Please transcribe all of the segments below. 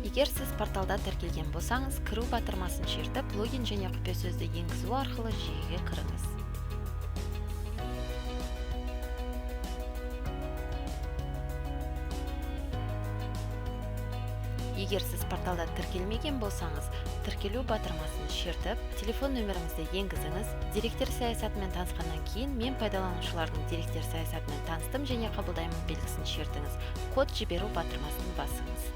Егер сіз порталда тіркелген болсаңыз, кіру батырмасын шертіп, логин және құпия сөзді енгізу арқылы жүйеге кіріңіз. Егер сіз порталда тіркелмеген болсаңыз, тіркелу батырмасын шертіп, телефон нөміріңізді енгізіңіз. Деректер саясатымен танысқаннан кейін мен пайдаланушылардың деректер саясатымен таныстым және қабылдаймын белгісін шертіңіз. Код жіберу батырмасын басыңыз.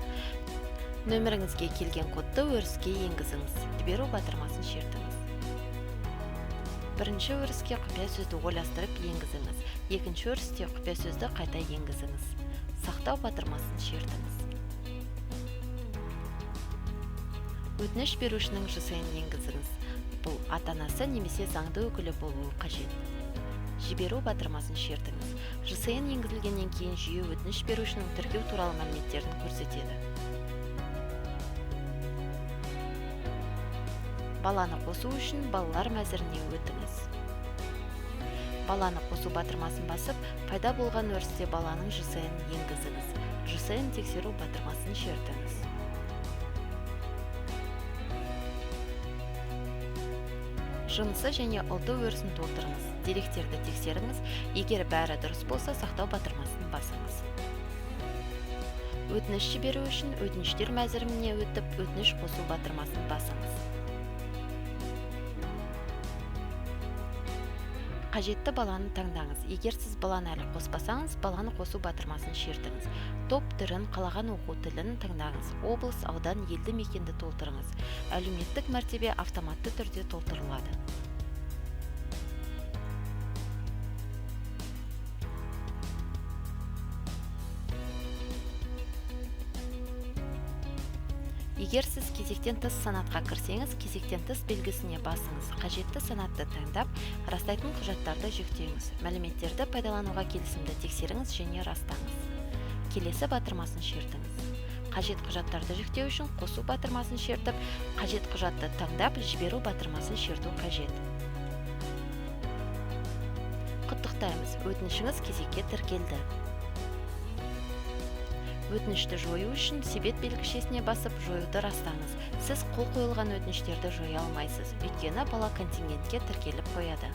Нөміріңізге келген кодты өріске енгізіңіз. Жіберу батырмасын шертіңіз. Бірінші өріске құпия сөзді ойластырып енгізіңіз. Екінші өрісте құпия сөзді қайта енгізіңіз. Сақтау батырмасын шертіңіз. Өтініш берушінің ЖСН енгізіңіз. Бұл ата-анасы немесе заңды өкілі болуы қажет. Жіберу батырмасын шертіңіз. ЖСН енгізілгеннен кейін жүйе өтініш берушінің тіркеу туралы мәліметтерін көрсетеді. Баланы қосу үшін балалар мәзіріне өтіңіз. Баланы қосу батырмасын басып, пайда болған өрісте баланың ЖСН енгізіңіз. ЖСН тексеру батырмасын шертіңіз. Жынысы және ұлты өрісін толтырыңыз. Деректерді тексеріңіз. Егер бәрі дұрыс болса, сақтау батырмасын басыңыз. Өтініш жіберу үшін өтініштер мәзіріне өтіп, өтініш қосу батырмасын басыңыз. Қажетті баланы таңдаңыз. Егер сіз баланы әлі қоспасаңыз, баланы қосу батырмасын шертіңіз. Топ түрін, қалаған оқу тілін таңдаңыз. Облыс, аудан, елді мекенді толтырыңыз. Әлеуметтік мәртебе автоматты түрде толтырылады. Егер сіз кезектен тыс санатқа кірсеңіз, кезектен тыс белгісіне басыңыз. Қажетті санатты таңдап, растайтын құжаттарды жүктеңіз. Мәліметтерді пайдалануға келісімді тексеріңіз және растаңыз. Келесі батырмасын шертіңіз. Қажет құжаттарды жүктеу үшін қосу батырмасын шертіп, қажет құжатты таңдап, жіберу батырмасын шерту қажет. Құттықтаймыз, өтінішіңіз кезекке тіркелді. Өтінішті жою үшін себет белгішесіне басып, жоюды растаңыз. Сіз қол қойылған өтініштерді жоя алмайсыз, өйткені бала контингентке тіркеліп қояды.